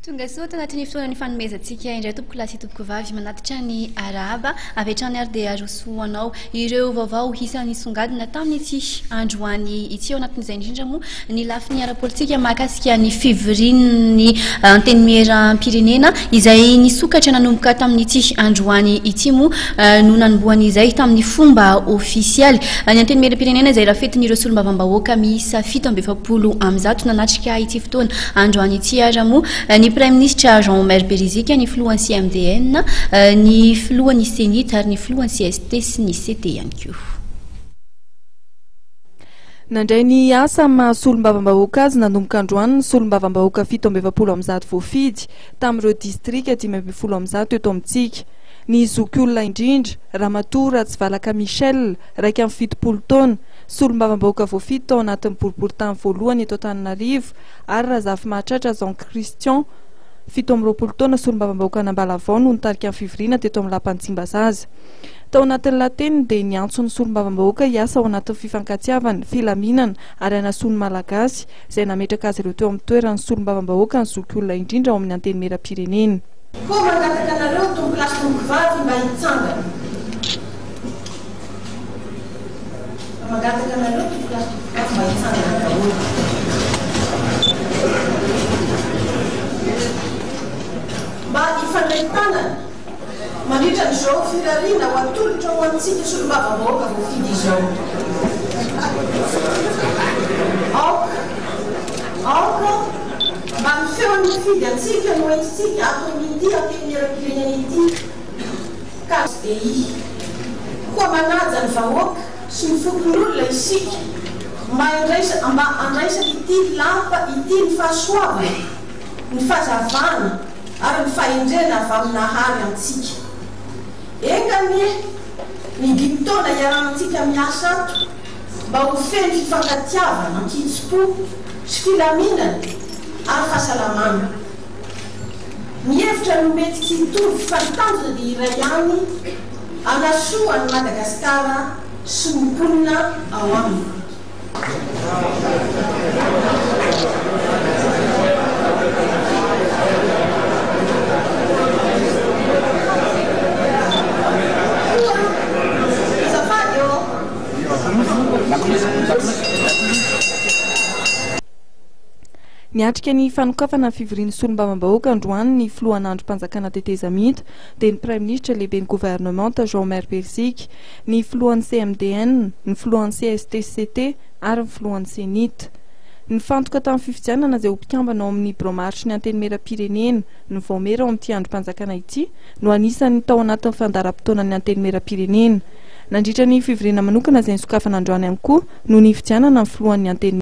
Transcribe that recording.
Tonga soa tanatin'ny fotoana nifanomezantsika indray tompoko lahy sy tompoko vavy manatitra ny arahaba avy hatrany ary dia aroso ho anao ireo vaovao isan'ny songadina tamin'ity androany ity. Ao anatin'izay indrindra moa ny lafiny ara-politika mahakasika ny fivorian'ny Antenimieram-pirenena izay nisokatra nanomboka tamin'ity androany ity moa no nanombohany izay tamin'ny fomba ofisialy. Ny Antenimieram-pirenena izay rafetin'ireo solombavambahoaka miisa 147 nanatrika ity fotoana androany ity ary moa ny Praiminisitra Jean Omer Beriziky, ny filohan'ny CMDN, ny filohan'ny Cenit ary ny filohan'ny CST sy ny CT ihany koa. Nandray ny asa amin'ny maha solombavambahoaka azy nanomboka androany ny solombavambahoaka 147 voafidy tamin'ireo distrika 115 eto amintsika. Ny zokiolona indrindra, Ramatoa Ratsivalaka Michel, 71 taona, solombavambahoaka voafidy tao anatin'ny boriborintany voalohany eto Antananarivo ary Razafimahatratra Jean Christian, 27 taona, solombavambahoakan'Ambalavao no nitarika ny fivoriana teto amin'ny lapan'i Tsimbazaza. Tao anatin'ny lahateniny dia niantso ny solombavambahoaka hiasa ao anatin'ny fifankatiavana, filaminana ary hanasoa ny Malagasy, izay nametraka azy ireo teo amin'ny toeran'ny solombavambahoaka ny zokiolona indrindra ao amin'ny Antenimierampirenena. Koa mangataka anareo tompolahy sy tompovavy mba hitsangana. Mangataka anareo tompolahy sy tompovavy mba hitsangana daholo. Mba hifandray tanana mandritra an'izao firariana ho atolotra ho antsika solombavambahoaka voafidy izao. Aoka, aoka mba ny feon'ny mpifidy antsika no entintsika ato amin'ity Antenimierampirenena ity. Ka SDI. Koa manaja ny vahoaka sy ny fokonolona isika mba handraisa mba handraisana ity lapa ity ny fahasoavana, ny fahazavana ary ny fahendrena avy amin'ny Nahary antsika. Enga anie ny dimy taona iarahantsika miasa ato mba ho feno fifankatiavana ankitsim-po sy filaminana ary fahasalamana. Ny hevitra no mety tsy hitovy fa ny tanjona dia iray ihany, hanasoa an'i Madagasikara sy ny mponina ao aminy. Koa azafady ô! Niatrika ny fanokafana ny fivorian'ny solombavambahoaka androany ny filohan'andrim-panjakana tetezamita, dia ny praiminisitra lehiben'ny governemanta Jean Omer Beriziky, ny filohan'ny CMDN, ny filohan'ny CSTCT ary ny filohan'ny Cenit. Nifantoka tamin'ny fifidianana izay ho mpikambana ao amin'ny birao maharitry ny Antenimierampirenena, ny vaomiera ao amin'ity andrim-panjakana ity no anisan'ny tao anatin'ny fandaharam-potoanan'ny Antenimierampirenena. Nandritra ny fivoriana manokana izay nisokafana androany ihany koa no nifidianana ny filohan'ny Antenimiera.